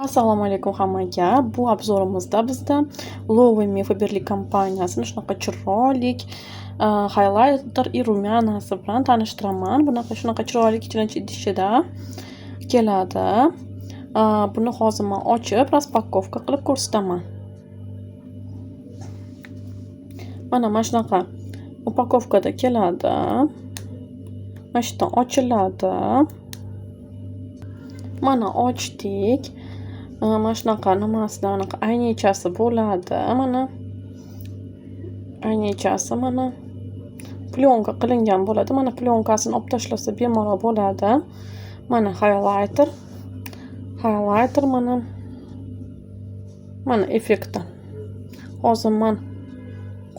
Assalomu alaykum hammaga. Bu обзор imizda bizda Love Faberlic kompaniyasini shunaqa chiroyli highlighter и румяна si bilan tanishtiraman. Bunaqa shunaqa chiroyli kichkina idishida keladi. Buni hozir man ochib, распаковка qilib ko'rsataman. Mana shunaqa упаковка da keladi. Mana shu yerdan ochiladi. Mana ochdik. Mana shunaqa nimasida anaqa aynechasi bo'ladi. Mana aynechasi mana plyonka qilingan bo'ladi. Mana plyonkasini olib tashlasa bemalol bo'ladi. Mana highlighter. Highlighter mana. Mana effekti. Hozir man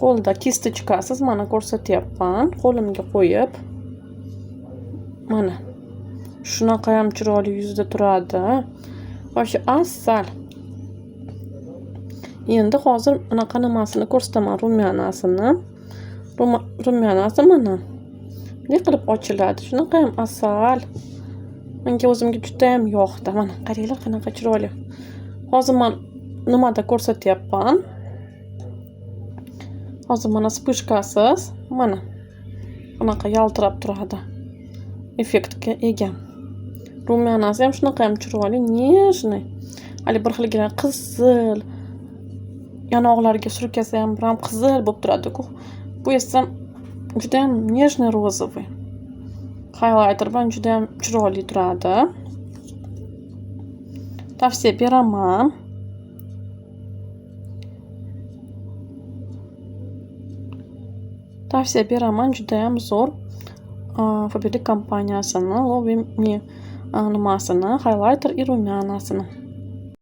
qo'lda кисточка siz mana ko'rsatyapman. Qo'limga qo'yib. Mana. Shunaqa ham chiroyli yuzda turadi. Вообще asal. Endi hozir anaqa nimasini ko'rsataman, румяна sini. Румяна si mana. Bunday qilib ochiladi. Shunaqa ham asal. Menga o'zimga juda ham yoqdi. Mana qaranglar qanaqa chiroyli. Hozir man nimada ko'rsatyapman. Hozir mana вспышка siz mana bunaqa yaltirab turadi. Effektga ega. Румяна si ham shunaqa ham chiroyli, нежный. Hali bir xilgina qizil yanoqlarga surkasa ham biram qizil bo'lib turadi-ku. Bu esa judayam нежный розовый. Highlighter bilan judayam chiroyli turadi. Tavsiya beraman. Tavsiya beraman, judayam zo'r. Faberlic kompaniyasini Love Me nimasini, highlighter и румяна sini.